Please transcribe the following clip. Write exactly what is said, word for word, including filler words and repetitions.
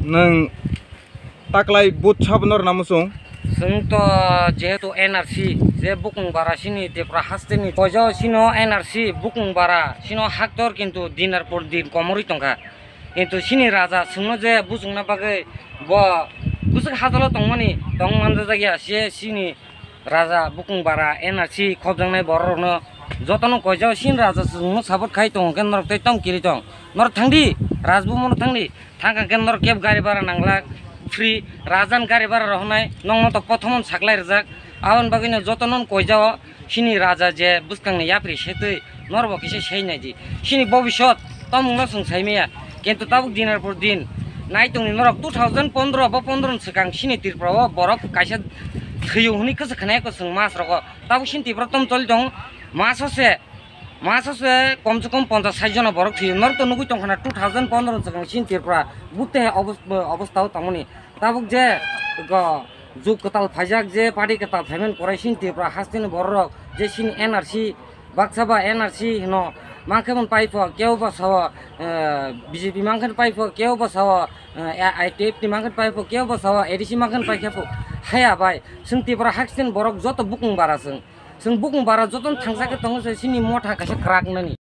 Nwng taklai vote sabo norna muchung? Chwng to jehetu N R C je bukung bara chini Tripura hasteni koijo chino N R C bukung bara chino haktor kintu dinar por din komorwi tongkha. Kintu chini raja chwngno je buchungna bagwi bo bwswk hajalo tongmani tong manjak ya se chini raja bukung bara N R C khobjaknai borok rokno jotono koijo chini raja chwngno support khai tongo khe norok tei tong kiri tong. Norok thangdi, Rajbumon thangdi, thangkha khe norok keb gari bara nanglak, free, rajan gari bara rohonai, nokno to pothomon saklai rijak, aboni bagwino jotono koijao chini raja je bwskangni yapri setwi norbo kisa sei naidi. Chini bobisot tomungno chwng sai maya. Kintu tabuk dinar por din nai tongni norok two thousand pondro bo pondro ni swkang chini Tripura o borok kaisa thwiyo hwnwi kwchak khwnai ko chwng mas rogo. Tabuk chini Tripura tom choli tong maso se, maso se kom se kom ponchas sait jona borok thwiyo. Norok to nugwi tongkha na two thousand pondro ni swkang chini Tripura bute obos-, obostha o tongmani. Tabuk je go jug kwtal phaijak, je party kwtal phaiman porai chini Tripura hasteni borok je chini N R C baksa ba N R C hino mankhe mon paipho kebo ba sao, eh, B J P mankhe paipho kebo ba sao, eh, I T F ni mankhe paipho kebo ba sao A D C mankhe paikhe pho haya bai chwng Tripura hasteni borok joto bukung bara chwng chwng bukung bara joto thangsa khe tongo se chini motha kaisa kwrak nani.